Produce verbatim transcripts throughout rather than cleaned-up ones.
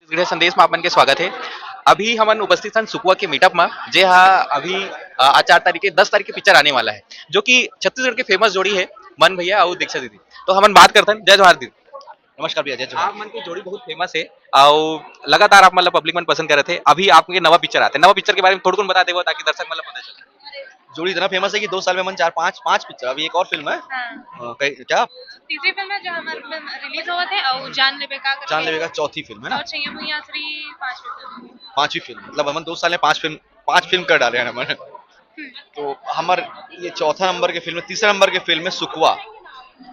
छत्तीसगढ़िया संदेश में आप मन के स्वागत है। अभी हमन उपस्थित हन सुकवा के मीटअप में, जे हा अभी अ, आज चार तारीख के, दस तारीख के पिक्चर आने वाला है, जो कि छत्तीसगढ़ के फेमस जोड़ी है मन भैया और दीक्षा दीदी। तो हमन बात करथन। जय जोहार दीदी। नमस्कार भैया, जय जोहार। आप मन के जोड़ी बहुत फेमस है और लगातार आप मतलब पब्लिक मन पसंद करत है। अभी आपके नवा पिक्चर आते, नवा पिक्चर के बारे में थोड़ा कौन बता देवो ताकि दर्शक मतलब पता चले। जोड़ी इतना फेमस है कि दो साल में मन चार पांच पांच पिक्चर, अभी एक और फिल्म है। हाँ। अ, कई, क्या? तीसरी फिल्म है जो हमारे रिलीज हुआ थे और जान लेबे का करके। जान लेबे का चौथी फिल्म है ना? और छैया भुइयां थ्री पांचवी फिल्म। पांचवी फिल्म, मतलब हमन दो साल में पांच फिल्म, पांच फिल्म कर डाले हैं हमन। तो हमार ये चौथा नंबर के फिल्म है, तीसरा नंबर के फिल्म है सुकवा।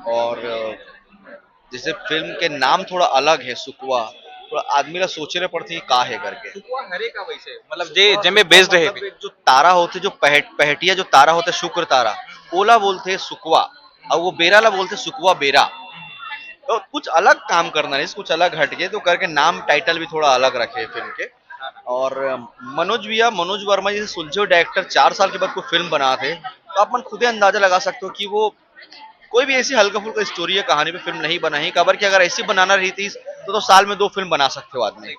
और अ, जैसे फिल्म के नाम थोड़ा अलग है सुकवा, थोड़ा आदमी ला सोचे ले पड़थे कि का है करके। सुकवा हरे का वैसे, मतलब जे, जेमे बेस्ड है। मतलब जो तारा होथे, जो पहट-, पहटिया जो तारा होथे, शुक्र तारा, ओला बोलथे सुकवा, और वो बेरा ला बोलथे सुकवा बेरा। तो कुछ अलग काम करना है, कुछ अलग हट के, तो करके नाम टाइटल भी थोड़ा अलग रखे फिल्म के। और मनोज भैया, मनोज वर्मा जैसे सुलझे हुए डायरेक्टर चार साल के बाद कोई फिल्म बनाथे, तो आप मन खुदे अंदाजा लगा सकते हो कि वो कोई भी ऐसी हल्का फुल्का स्टोरी या कहानी पे फिल्म नहीं बनाही। काबर कि अगर ऐसी बनाना रहितिस तो, तो साल में दो फिल्म बना सकते हो आदमी।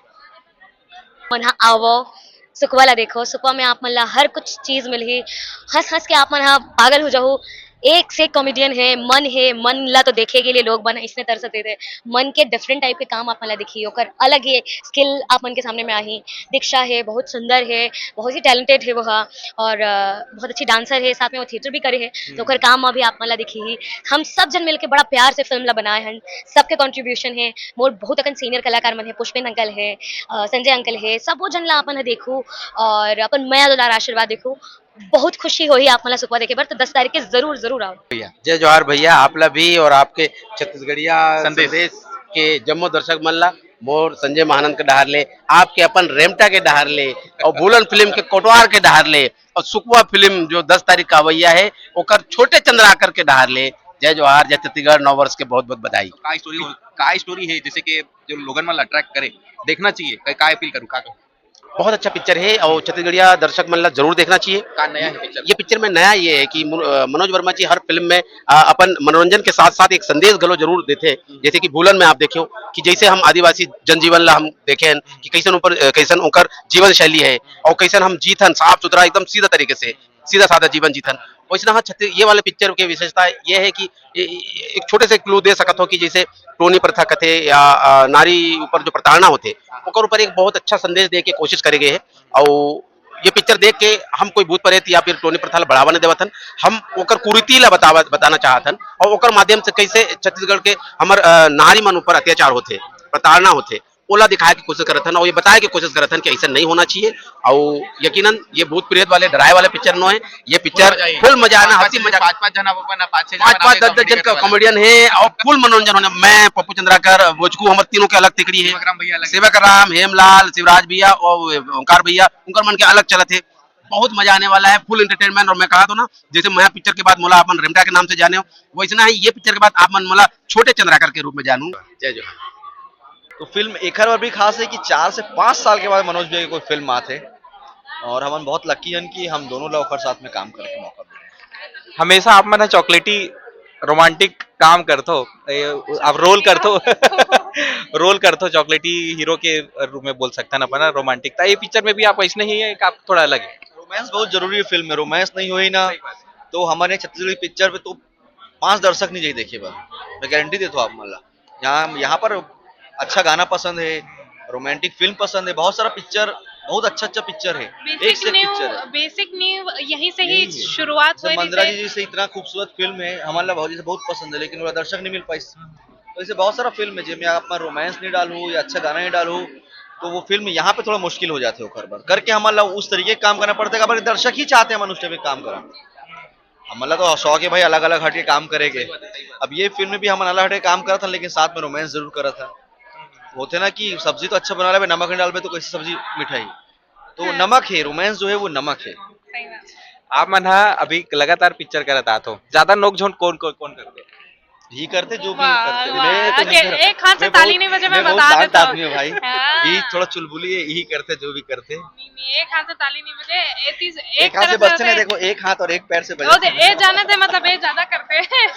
मन ह आवो, सुकवा ला देखो। सुकवा में आप मन ला हर कुछ चीज मिलही। हंस हंस के आप मन ह पागल हो जाहू। एक से एक कॉमेडियन है, मन है, मन ला तो देखे के लिए लोग मन इसने तरसते थे। मन के डिफरेंट टाइप के काम आप मन ला दिखही, ओकर अलग ही स्किल आप मन के सामने में आही। दीक्षा है, बहुत सुंदर है, बहुत ही टैलेंटेड है वो हा, और अ, बहुत अच्छी डांसर है, साथ में वो थिएटर भी करे है, तो ओकर काम अभी आप मन ला दिखही। हम सब जन मिलके बड़ा प्यार से फिल्म ला बनाए हन, सबके कॉन्ट्रीब्यूशन है। मोर बहुत अकन सीनियर कलाकार मन है, पुष्पेंद्र अंकल है, अ, संजय अंकल है, सब वो जन ला अपन ह देखू और अपन मया दुलार आशीर्वाद देखू। बहुत खुशी होही आप मन ला सुकवा देखे बर, तो दस तारीख के जरूर जरूर आओ। जय जोहार भैया, आप ला भी और आपके छत्तीसगढ़िया संदेश। संदेश के जम्मो दर्शक मन ला मोर संजय महानंद के डहार ले, आपके अपन रेमटा के डहार ले, और भूलन फिल्म के कोटवार के डहार ले, और सुकवा फिल्म जो दस तारीख का अवैया है, ओकर छोटे चंद्राकर के डहार ले। जय जोहार, जय छत्तीसगढ़, नववर्ष के बहुत बहुत बधाई। का स्टोरी का स्टोरी है जैसे कि जो लोगन मन ला अट्रैक्ट करे, देखना चाहिए, का, का अपील करूँ, का कहूँ? बहुत अच्छा पिक्चर है और छत्तीसगढ़िया दर्शक मन ला जरूर देखना चाहिए। का नया है पिक्चर? ये पिक्चर में नया ये है कि मु- अ, मनोज वर्मा जी हर फिल्म में अ, अपन मनोरंजन के साथ साथ एक संदेश घलो जरूर देथे। जैसे कि भूलन में आप देखियो कि जैसे हम आदिवासी जनजीवन ला हम देखे हैं कि कैसन ऊपर अ, कैसन ओकर जीवन शैली है और कैसन हम जीथन साफ सुथरा एकदम सीधा तरीके से, सीधा साधा जीवन जीथन। वैसे हाँ छत्तीस ये वाले पिक्चर के विशेषता ये है कि ये- ये- एक छोटे से क्लू दे सकत हो कि जैसे टोनी प्रथा कथे या अ, नारी ऊपर जो प्रताड़ना होथे ओकर ऊपर एक बहुत अच्छा संदेश दे के कोशिश करे गए है। और ये पिक्चर देख के हम कोई भूत प्रेत या फिर टोनी प्रथा ला बढ़ावा नहीं देवत हन, हम ओकर कुरीति ला बतावा बताना चाहत हन और ओकर माध्यम से कैसे छत्तीसगढ़ के हमर अ, नारी मन ऊपर अत्याचार होथे, प्रताड़ना होथे, ओला दिखाए के कोशिश करत हन और ये बताए के कोशिश करत हन कि ऐसा नहीं होना चाहिए। और यकीनन ये भूत प्रेत वाले डराए वाले पिक्चर नो है, ये पिक्चर फुल मजा आना, हंसी मजाक। पाँच पाँच जन अपन पाँच छह पाँच पाँच दस दस जन का कॉमेडियन है और फुल मनोरंजन होने। मैं पप्पू चंद्राकर बोचकू, हमर तीनों के अलग तिकड़ी है। विक्रम भैया लगे। सेवक राम, हेमलाल, शिवराज भैया और ओंकार भैया, उनकर मन के अलग चलत है। बहुत मजा आने वाला है, फुल एंटरटेनमेंट। और मैं कहा तो ना, जैसे मैं पिक्चर के बाद मोला अपन रेमटा के नाम से जाने हो, वैसे ना ही ये पिक्चर के बाद आप मन मोला छोटे चंद्राकर के रूप में जानू। जय जोहार। तो फिल्म एखर बर भी खास है कि चार से पाँच साल के बाद मनोज भैया की कोई फिल्म आथे और हमन बहुत लकी हन कि हम दोनों ला ओकर साथ में काम करे के मौका मिले। हमेशा आप मन ह चॉकलेटी रोमांटिक काम करथो, ए, आप रोल करथो रोल करथो चॉकलेटी हीरो के रूप में बोल सकथन अपन रोमांटिक। तो ये पिक्चर में भी आप ऐसने ही है कि आप थोड़ा अलग है? रोमांस बहुत जरूरी है फिल्म में, रोमांस नहीं होही ना तो हमन छत्तीसगढ़ी पिक्चर पे तो पांच दर्शक नहीं जाही देखे बर, मैं गारंटी देथो आप मन ला। यहाँ यहाँ पर अच्छा गाना पसंद है, रोमांटिक फिल्म पसंद है, बहुत सारा पिक्चर, बहुत अच्छा अच्छा पिक्चर है, एक बेसिक से एक पिक्चर नींव है। बेसिक नींव यहीं से ही यही है। शुरुआत जैसे हुई मंदरा थी। जी जैसे इतना खूबसूरत फिल्म है, हमारे लिए बहुत जैसे बहुत पसंद है, लेकिन वो दर्शक नहीं मिल पाइस। तो ऐसे बहुत सारा फिल्म है जिसमें आप रोमांस नहीं डालू या अच्छा गाना नहीं डालू, तो वो फिल्म यहाँ पे थोड़ा मुश्किल हो जाते हो हर बार करके। हमारे लिए उस तरीके का काम करना पड़ता है, अगर दर्शक ही चाहते हैं हम उस टाइप के काम करा। हमला तो शौक है भाई, अलग अलग हट के काम करेंगे। अब ये फिल्म में भी हम अलग हट के काम करत हन, लेकिन साथ में रोमांस जरूर करत हन। होथे ना कि सब्जी तो अच्छा बना लेबे, नमक नहीं डालबे तो कैसे सब्जी मिठाई? तो वो हाँ। नमक है, रोमांस जो है वो नमक है। सही बात। आप मन हा अभी लगातार पिक्चर करत आत हो, ज्यादा नोकझोंक कौन कौन कौन करथे? यही करते जो भी वाह, करते। वाह। मैं तो नहीं अके-, कर- एक हाथ से मैं ताली बहुत- नहीं बजे, मैं मैं बहुत बता शांत देता हूँ। आदमी हूँ भाई। हाँ। यही थोड़ा चुलबुली है, यही करते जो भी करते। नहीं, नहीं, एक हाथ से ताली नहीं बजे, एक चीज, एक एक हाथ से तरफ से बजते नहीं, होते। देखो एक हाथ और एक पैर से ओ दे, बजते। ए जाने से मतलब ए ज्यादा करते हैं।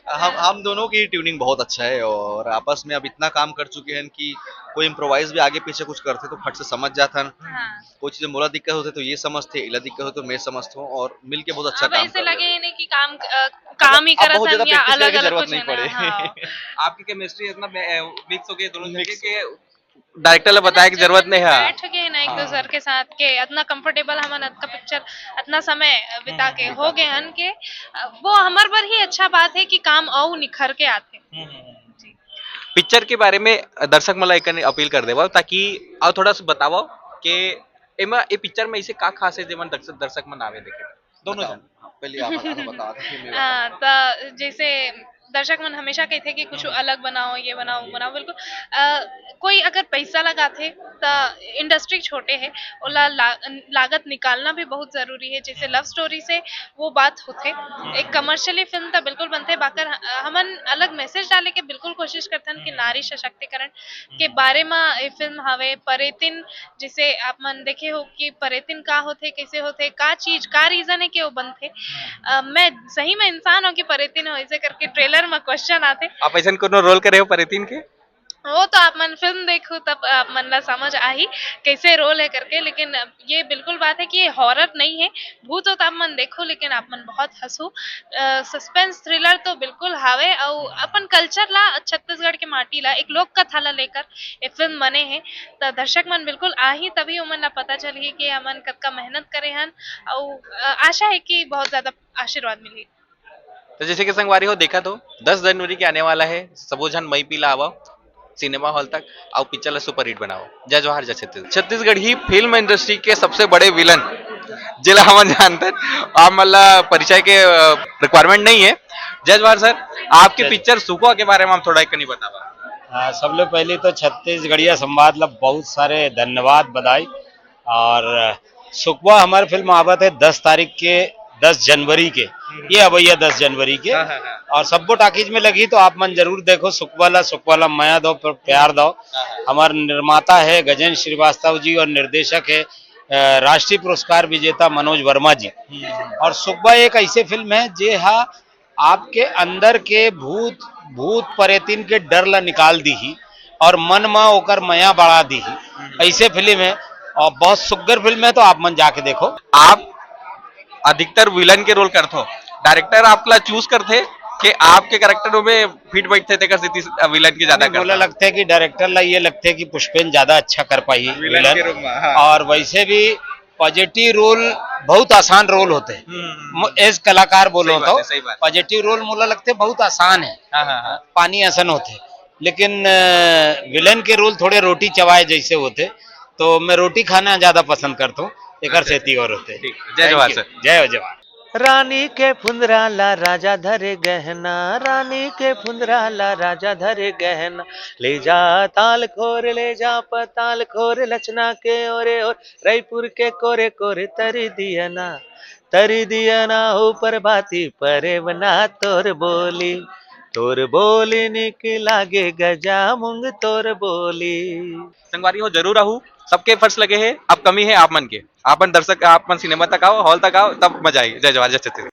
हम हम दोनों की ट्यूनिंग बहुत अच्छा है और आपस में अब इतना काम कर चुके हैं कि कोई इम्प्रोवाइज भी आगे पीछे कुछ करते तो फट से समझ जाता है। हाँ। कोई चीजें मोला दिक्कत होते तो ये समझते, इला दिक्कत होते तो मैं समझता हूँ और मिलके बहुत अच्छा अब काम ऐसे कर रहे लगे हैं। ही नहीं कि काम अ, काम ही अब करत बहुत ज्यादा हन या प्रैक्टिस अलग की अलग जरूरत कुछ नहीं है ना। पड़े। हाँ। आपकी केमिस्ट्री इतना मिक्स हो गई दोनों जन मिक्स के कि डायरेक्टर ने बताया कि जरूरत नहीं है। बैठ गए ना एक हाँ। दूसर के साथ के इतना कंफर्टेबल हमन अतका पिक्चर अतना समय बिता के हम्म, हो गए हन के अ, वो हमर बर ही अच्छा बात है कि काम अउ निखर के आथे। पिक्चर के बारे में दर्शक मन ला एक अपील कर देवो ताकि अउ थोड़ा सा बतावो कि एमा ए पिक्चर में ऐसे का खास है जेमन दर्शक दर्शक मन आवे देखे दोनों बताओ। जन। हाँ, पहले आप बताओ, बताओ, फिर मैं हाँ, त जैसे दर्शक मन हमेशा कहते कि कुछ अलग बनाओ, ये बनाओ, वो बनाओ, बिल्कुल। अ, कोई अगर पैसा लगाथे त इंडस्ट्री छोटे है, ओला ला, लागत निकालना भी बहुत जरूरी है। जैसे लव स्टोरी से वो बात होथे, एक कमर्शियली फिल्म त बिल्कुल बनथे, बाकर ह- हमन अलग मैसेज डाले के बिल्कुल कोशिश करथन कि नारी सशक्तिकरण के बारे म ये फिल्म हवे। परेतिन, जैसे आप मन देखे हो कि परेतिन का होथे, कैसे होथे, का चीज, का रीजन है कि वो बनथे। अ, मैं सही में इंसान हो कि परेतिन हो, ऐसे करके ट्रेलर में क्वेश्चन आथे। आप ऐसा कोनो रोल करे हो परेतिन के? वो तो आप मन फिल्म देखो तब आप मन ला समझ आही कैसे रोल है करके, लेकिन ये बिल्कुल बात है कि ये हॉरर नहीं है। भूत हो तो आप मन देखो लेकिन आप मन बहुत हंसो। सस्पेंस थ्रिलर तो बिल्कुल हावे, और अपन कल्चर ला, छत्तीसगढ़ के माटी ला, एक लोक कथा ला लेकर ये फिल्म बने है। त दर्शक मन बिल्कुल आही तभी ओमन ला पता चलही कि हमन कतका मेहनत करे हन, और आशा है कि बहुत ज्यादा आशीर्वाद मिलही। तो जैसे कि संगवारी हो देखा तो दस जनवरी के आने वाला है, सबो झन मई पीला आवा सिनेमा हॉल तक, आओ पिक्चर ला सुपरहिट बनाओ। जय जोहार, जय छत्तीसगढ़। छत्तीसगढ़ी फिल्म इंडस्ट्री के सबसे बड़े विलन जेला हमन जानते हैं, आप मन ला परिचय के रिक्वायरमेंट नहीं है। जय जोहार सर, आपके पिक्चर सुकवा के बारे में हम थोड़ा एक कनी बतावा। सबले पहले तो छत्तीसगढ़िया संवाद ला बहुत सारे धन्यवाद, बधाई। और सुकवा हमारे फिल्म आवत है दस तारीख के, दस जनवरी के, ये अवैया दस जनवरी के। हाँ, हाँ, हाँ। और सब्बो टाकीज में लगी तो आप मन जरूर देखो सुकवा ला। सुकवा ला मया दो, पर प्यार दो। हमारे निर्माता है गजेंद्र श्रीवास्तव जी और निर्देशक है अ, राष्ट्रीय पुरस्कार विजेता मनोज वर्मा जी। और सुकवा एक ऐसे फिल्म है जे हा आपके अंदर के भूत भूत परेतिन के डर ला निकाल दी ही और मन में ओकर मया बढ़ा दी ही। ऐसे फिल्म है और बहुत सुग्गर फिल्म है, तो आप मन जाके देखो। आप अधिकतर विलन के रोल करथो, डायरेक्टर आपला चूज करथे कि आपके कैरेक्टर में फिट बैठथे, तेकर सेती विलन के ज्यादा मोला करथो? लगथे कि डायरेक्टर ला ये लगथे कि पुष्पेन ज्यादा अच्छा कर पाही विलन के रूप में, हाँ। और वैसे भी पॉजिटिव रोल बहुत आसान रोल होथे। हम्म। मो- एज कलाकार बोलो सही बात तो है, सही बात है। पॉजिटिव रोल मोला लगथे बहुत आसान है, हाँ, हाँ, हाँ। पानी असन होथे, लेकिन विलन के रोल थोड़े रोटी चबाए जैसे होथे, तो मैं रोटी खाना ज्यादा पसंद करता हूँ, एकर सेती और होथे। ठीक, जय जोहार सर। जय जवान। रानी के फुंदरा ला राजा धरे गहना, रानी के फुंदरा ला राजा धरे गहना, ले जा ताल खोर, ले जा पताल खोर, लचना के ओरे ओर, रायपुर के कोरे कोरे तरी दिया ना, तरी दिया ना हो प्रभाती परे बना तोर बोली, तोर बोली निक लागे गजा मूंग तोर बोली। संगवारी हो जरूर आहू, सबके फर्स्ट लगे है, अब कमी है आप मन के, आपन दर्शक, आप मन सिनेमा तक आओ, हॉल तक आओ, तब मजा आएगी। जय जोहार, जय छत्तीसगढ़।